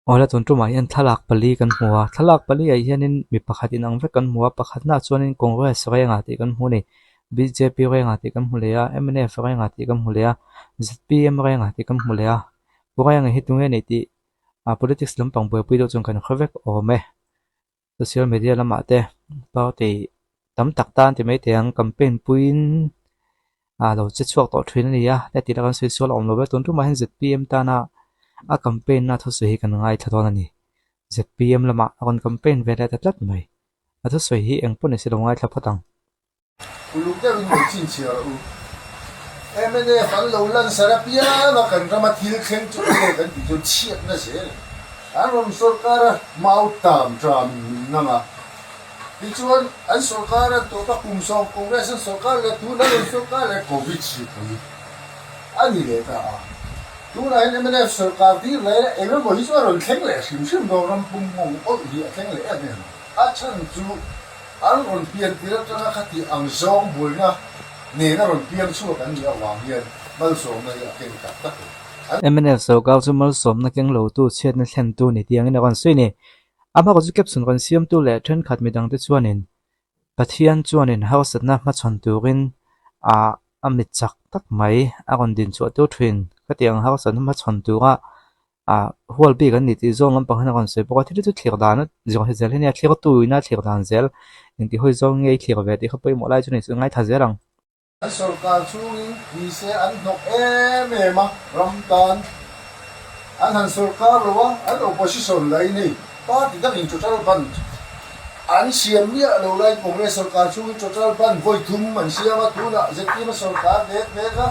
Awle tun tumah hian thlalak pali kan hmu a thlalak pali ah hianin mi pakhat inang vek kan hmu a pakhatnaah chuanin congress renga tih kan hmu a ni bjp renga tih kan hmu leh a mnf renga tih kan hmu leh a zpm renga tih kan hmu leh a pu renga hi tunge nih tih ah politics lampang buaipui deuh chuan kan hre vek awm e social media lamah te party tam tak tan ti mai thei ang campaign puiin ah lo che chhuak tawh thin a ni a heti laka an sawi sual a awm lo ve tun tumah hian zpm tana a campaign na thusawi hi kan ngaithla dawn a ni zpm lamah a rawn campaign ve leh ta tlat mai a thusawi hi eng pawh ni se lo ngaithla phawt ang. Uluk deuhin lo chhinchhiar u. Mnf an lo lansar apiang a kan rama thil thleng chu enge kan tih chuan chhiatna zel an rawn sawrkar a mau tam tram in min nang a. Tichuan an sawrkar an tawp a kum sawm Congress an sawrkar leh tun an rawn sawrkar leh Covid hripui a ni leh ta a. Tunah hian mnf sawrkar tir leh eng emaw hi chu a rawn thleng leh hrim hrim dawn ram pum nghawng awlh hi a thleng leh em em a chhan chu An rawn pian tir atanga khati ang zawng buaina nena rawn piang chhuak an nih avang hian malsawmna hi a keng tak tak lo. An. Mnf sorkar chu malsawmna keng lotu chhiatna thlentu ni tiangin a rawn sawi ni. A hmakawt chu caption rawn siamtu leh thenkhat midangte chuanin Pathian chuanin harsatna hmachhawn turin a a mit chak tak mai a rawn din chhuah tur thin. Khatiang harsatna hmachhawn tura ah hual bik an ni tih zawng lampang hian a rawn sawi bawk a thil hi chu thlir dan a zawng hi zel hi nia thlir tu ina thlir dan zel engti hawi zawng nge i thlir ve tih kha pawimawh lai chu ni chu ngaithla zel ang. An sawrkar chhungin ni se an hnawk em em a, ram tan an han sawrkar lo a, an opposition lain hei party dangin total bandh an siam miah lo laiin Congress sawrkar chhungin total bandh vawi thum an siam a, tunah zpm a sawrkar mek mek a,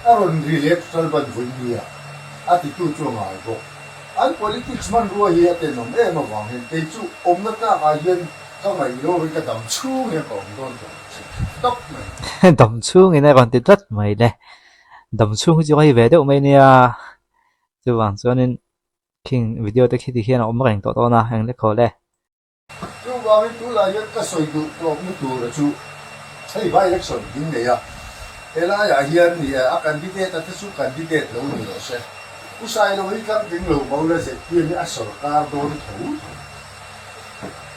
a rawn ri leh total bandh vawi nia. A titu chu a ngai bawk. An politics hmanrua hi a tenawm em avang hian kei chu awmna tlakah hian ka ngaih lo hi ka dam chhung hian ka awm dawn tawh ang che tawp mai. Dam chhungin a rawn ti tlat mai le. Dam chhung hi chu rei ve deuh mai nia. Chuvang chuanin khing video te khi ti hian a awm reng tawh dawn a, eng le khaw le. Chuvangin tunah hian ka sawi duh tawpna tura chu hei by election ding nei a, helaiah hian ni e a candidate a te chu candidate lo ni rawh se. Pu Sailo hi tlangtling lo Maula zpm hi a sawrkar dawn tho tho.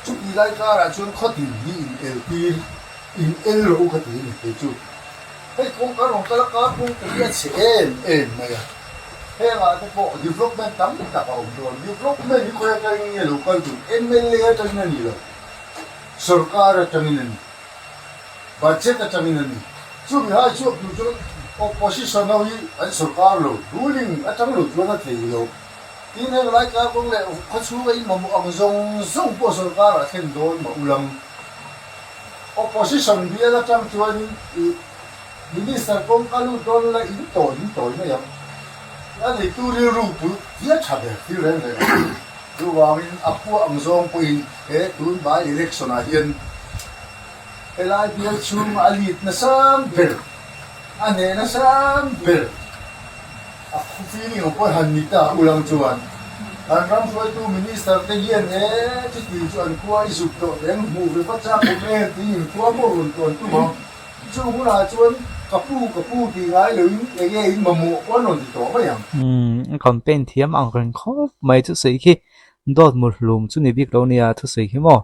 Chuti lai karah chuan khawtin hi in el tir, in el rawh u ka ti a ni kei chu. Hei kawngka rawn kal a kar kawngka hi a chhe em em mai a. Hengah te pawh development tam tak a awm dawn. Development hi khawi atangin nge lo kal duh? Mla atangin a ni lo, sorkar atangin a ni, budget atangin a ni. Chumi hai chhuak tur chuan opposition ho hi an sorkar lo, ruling atang lo chuan a thei lo. Tin, heng lai kar kawng leh khawchhunga in mamawh ang zawng zawng pawh sorkar a thlen dawn mah ulang. Opposition bial atang chuanin i Minister kawngka lut dawn la in tawi in tawi mai ang. A neitu rilru pui hi a tha ber thil reng reng a ni. Chuvangin a khua ang zawng pawhin he tun by election ah hian helai bial chhunga a lead nasam ber, a hneh nasam ber a khu feeling ang pawh han ni ta ulang chuan kan ram hruaitu Minister te hian he chuti chu an khua i zuk tawh teh ang hmuh ve va chak awm em tiin in khua pawh rawn tawn tum ang. Chu hunah chuan ka pu ka pu tih ngai loin enge in mamawh pawh an rawn ti tawh mai ang. Umm campaign thiam ang reng khawp mai thusawi khi dawt mu hlum chu ni bik lo nia thusawi khi maw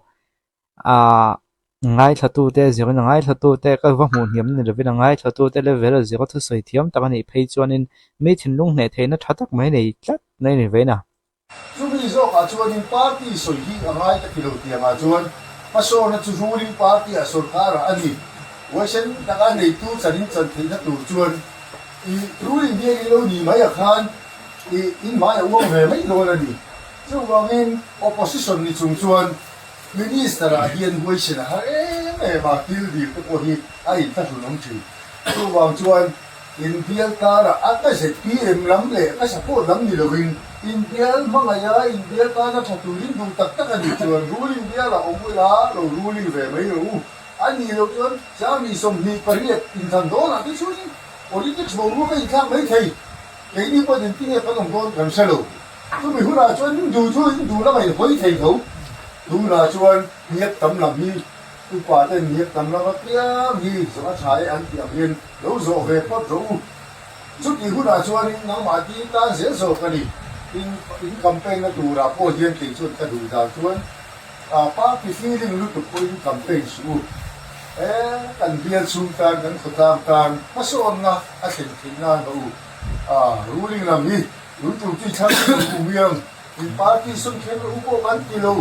ah ngaithla tu te zirin a ngaithla tu te ka va hmuh hniam ni lovin a ngaithla tu te level a zira thusawi thiam tak a nih phei chuanin mi thinlung hneh theihna tha tak mai nei tlat mai a ni ve na. Chumi zawkah chuanin party sawi hi a ngai ka ti lo tiangah chuan hmasawna chu ruling party-ah sawrkarah a ni. Huaisen taka neitu chanin chan theihna tur chuan i ruling bial i lo ni mai ah khan i inhmai a uang ve mai dawn a ni. Chuvangin opposition ni chung chuan minister-ah hian huaisen a har em em a, thil dil te pawh hi a inthlahrun awm thin. Chuvang chuan Inbial karah a ka zpm lam leh ka support lam ni lovin inbial hmangaiha inbial tana tha turin duh tak tak a nih chuan ruling bialah awm ula lo ruling ve mai rawh u. A nih loh chuan Sangni 28 inthlan dawnah te chuanin politics boruak a inthlak mai thei. Keini pawhin engtin nge kan awm dawn kan hre lo. Chumi hunah chuan in duh chu in duh lamah in hawi thei tho. Tunah chuan hniak tam lam hi Upa ten hniak tam lam apiang hi zawh a tha e an tih ang hian lo zawh ve phawt rawh u. Chutih hunah chuanin nangmah ding tan zel zawk a ni. Tin, in campaign na turah pawh hian kei chuan ka duh dan chuan party feeling lutuk pawhin campaign suh u. E, kan bial chhung tan, kan khawtlang tan hmasawnna a thlen theih nan ka u. Ruling lam hi tun tum chu i thlang thei u miang, in party sawn kher u pawh kan ti lo.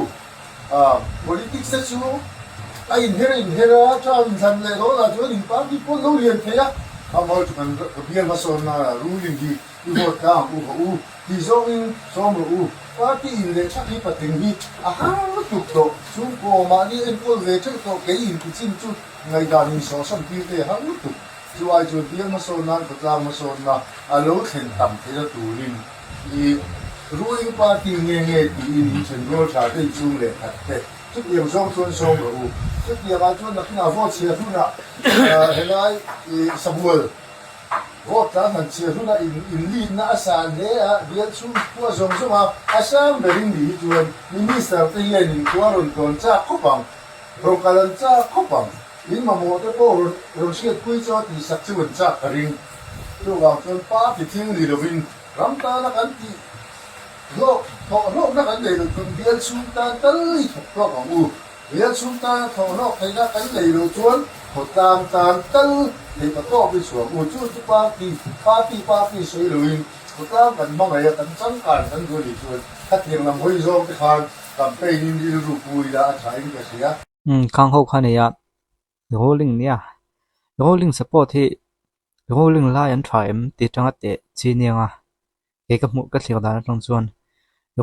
Politics te chu a inher a inher a, term inthlan leh dawnah chuan in party pawh lo lian thei a, amaherawhchu kan bial hmasawnna ruling hi I vote tlang u hawh u, tih zawngin sawm rawh u. Party in leh thak hi patling hi a har lutuk tawh. Chhungkaw mahni enkawl ve theuh tawh kei in ti chin chu ngaihdan in sawhsam tir te a har lutuk. Chu ai chuan bial hmasawn nan khawtlang hmasawnna a lo thlen tam theihna turin i ruling party nge nge tiin in then rual tha te inchhung leh khat te chutiang zawng chuan sawm rawh u. Chutiangah chuan nakinah vote chhia hunah helai i sabual Vote tlan han chhiar hunah in inlitna a san hle a, bial chhung khua zawng zawng a, a sang berin ni hi chuan Minister te hian in khua rawn tlawn chak khawp ang, rawn kal an chak khawp ang, in mamawh te pawh rawn rawn hriatpui chu a tihsak chu an chak ka ring. Chuvang chuan party thil ni lovin ram tana kan tih hlawk thawh hlawkna kan nei loh chuan bial chhung tan tal i thawk hlawk ang u. Bial chhung tana thawh hlawk theihna kan nei loh chuan khawtlang tan tal theih pa tawk i chhuak u. Chu chu party, party, party sawi loin khawtlang kan hmangaih a, kan changkan kan duh a nih chuan khatiang lam hawi zawng te khan campaign in rilru pu ila a tha in ka hria. Umm khang ho kha nia ruling nia ruling support hi ruling lai an tha em tih atanga teh chi aniang a. Kei ka hmuh ka thlir dan atang chuan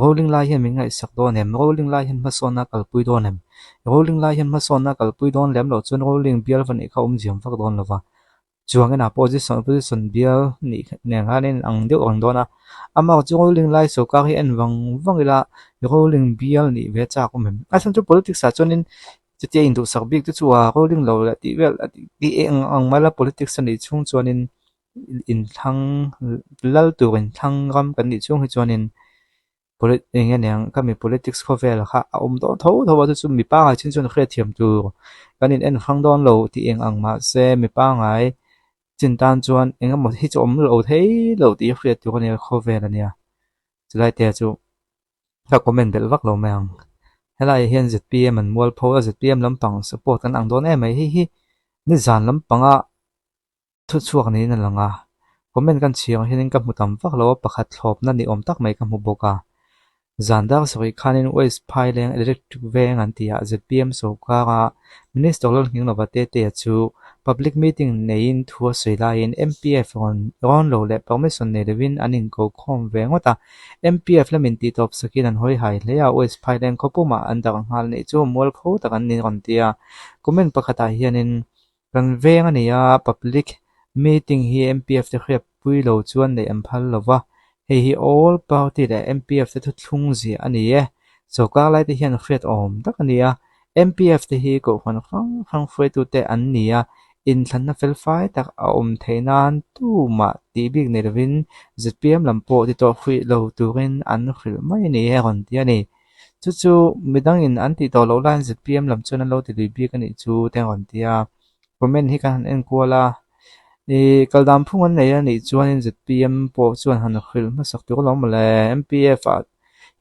rolling lai hian min ngaihsak dawn em? Rolling lai hian hmasawnna a kalpui dawn em? Rolling lai hian hmasawnna a kalpui dawn lem loh chuan rolling bial va nih kha a awm ziam vak dawn lo va. Chuang inah pawh opposition opposition bial nih nen khan a inang deuh reng dawn a. Amah chu rolling lai sawrkar hi en vang vang ila rolling bial nih ve chak awm em? A chhan chu politics ah chuanin chutia induhsak bik te chu a rolling lo leh tih vel tih eng ang maila politics a nih chhung chuanin inthlang lal tur inthlang ram kan nih chhung hi chuanin eng nge niang ka mi politics khawvel kha a awm dawn tho tho a chu chu mi pangai chin chuan hriatthiam tur kan in en hrang dawn lo tih eng ang mahse mi pangai chin tan chuan eng emaw hi chu awm lo thei lo tih hriat tur a nia khawvel a nia chulai te chu ka comment belh vak lo mai ang helai ah hian zpm an mualpho a zpm lampang support kan ang dawn em mai hei hi nizan lampanga. Thuchhuak niin a lang a, comment kan chhiar ang hianin ka hmu tam vak lo a, pakhat thlawpna ni awm tak mai ka hmu bawk a. Zan dar sarih khanin West Phaileng Electric Veng an tihah zpm sawrkara Minister Lalnghinglova Tetea chu public meeting neiin thu a sawi laiin MPF rawn rawn lo leh permission nei lovin an inko khawm ve ngawt a, MPF lamin tihtawp sakin an hawi hai hle a, West Phaileng khawpumah an darh nghal nih chu mualpho tak an ni rawn ti a. Comment pakhatah hianin Kan veng a ni a, public meeting hi MPF te hriat pui lo chuan neih an phal lo va, hei hi all party leh MPF te thuthlung ziah a ni e. Sawrkar lai te hian hriat awm tak a ni a, MPF te hi kohhran hrang hrang hruaitute an ni a, inthlanna felfai tak a awm theih nan tumah tih bik nei lovin zpm lam pawh ti tawh hrih lo turin an hrilh mai a ni e rawn ti a ni. Chu chu midangin an tih tawh loh laiin zpm lam chuan an lo ti lui bik a nih chu te an rawn ti a, comment hi kan han en kual a, ih kal dan phung an nei a nih chuanin zpm pawh chuan han hrilh hmasak tur alawm mawle mpf ah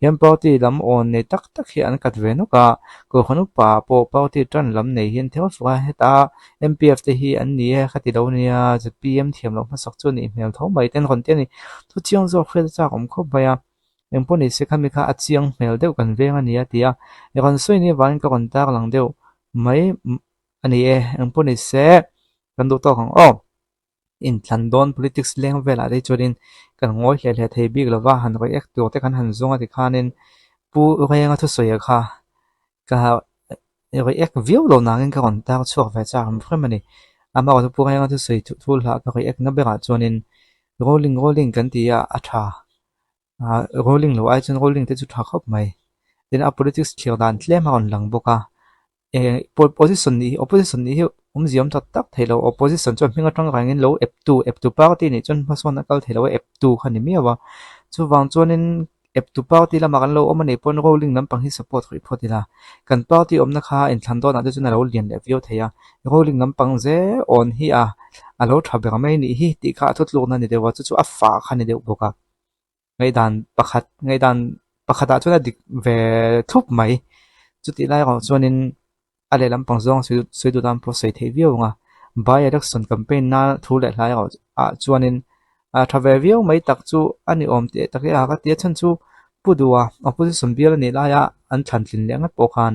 hian party lam awn nei tak tak hi an kat ve nawk a, Kohhran upa ah pawh party tan lam nei hian theuh fawk a, heta mpf te hi an ni e ka ti lo ania zpm thiam loh hmasak chu a nih hmel tho mai te an rawn ti a ni, thu chiang zawk hriat a chak awm khawp mai a. Engpawh ni se khami kha a chiang hmel deuh kan veng a ni a ti a, i rawn sawi ni avangin ka rawn tar lang deuh mai a ni e, engpawh ni se kan duh tawk ang aw. Inthlan dawn politics leng velah te chuanin kan ngawi hle hle thei bik lova, han react tur te kan han zawng a tikhanin Pu Renga thusawi kha ka react viau lo nangin ka rawn tar chhuak ve chak ang hrim a ni. Amaherawhchu Pu Renga thusawi thu hlah ka react na berah chuanin rolling rolling kan ti a, a tha. Ah rolling loh ai chuan rolling te chu tha khawp mai tin a politics thlir dan tlem a rawn lang bawk a eh position nih hi opposition nih hi awmzia awm tak tak theih loh opposition chuan hming atang rangin lo ep tu ep tu party nih chuan hmasawn a kal theih loh a ep tu kha a ni miau a chuvang chuanin ep tu party lamah kan lo awm a nih pawn rolling lampang hi support hrih phawt ila kan party awmna kha inthlan dawnah te chuan a lo lian leh viau thei a rolling lampang zel awn hi a a lo tha ber mai nih hi tih kha a thutlukna a ni deuh a chu chu a fah kha a ni deuh bawk a. Ngaihdan pakhat ngaihdan pakhatah chuan a dik ve thlup mai. Chutih lai erawh chuanin a lehlam pang zawng sawi sawi duh tan pawh sawi theih viau ang a. By election campaign na thu leh hlai erawh ah chuanin a tha ve viau mai tak chu a ni awm teh tak e a ka ti a chhan chu Pu Duha opposition bial a nih laia an thlan tlin leh ngat pawh khan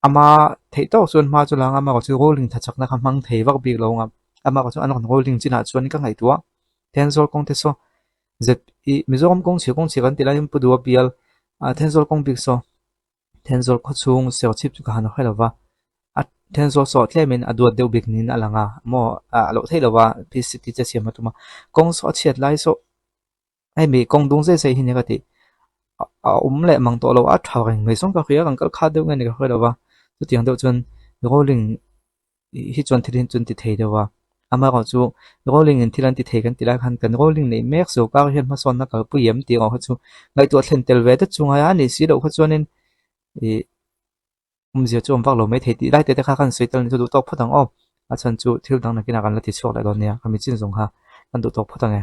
Ama theih tawk chuan hma chu lang a, amaherawh chu rolling tha chakna kha hmang thei vak bik lo ang a, amaherawh chu an rawn rolling chinah chuan ka ngaihtuah Thenzawl kawng te saw zet ih Mizoram kawng chhia kawng chhia kan tih laiin Pu Duha bial ah Thenzawl kawng bik saw Thenzawl khawchhung Serchhip chu ka han hre lo va, a Thenzawl saw tlemin a duat deuh bik niin a lang a, maw a loh theih lo va PCT te siam a tum a, kawng saw a chhiat lai saw. Hemi kawng dung zai zai hi nia ka tih a awm leh mang tawh lo a tha reng mai zawng ka hria kan kal khat deuh nge ni ka hre lo va chutiang deuh chuan rolling hi chuan thil hi chu an ti thei deuh a amaherawh chu rolling in thil an ti thei kan ti lai khan kan rolling neih mek sorkar hian hmasawnna kalpui em tih erawh kha chu ngaihtuah thlen tel ve te chu ngai a nih si loh kha chuanin ih. Awmzia chu awm vak lo mai thei tih lai te te kha kan sawi tel ni chu duh tawk phawt ang aw. A chhan chu thil dang nakinah kan la ti chhuak leh dawn nia, ka mi chin zawng kha kan duh tawk phawt ang e.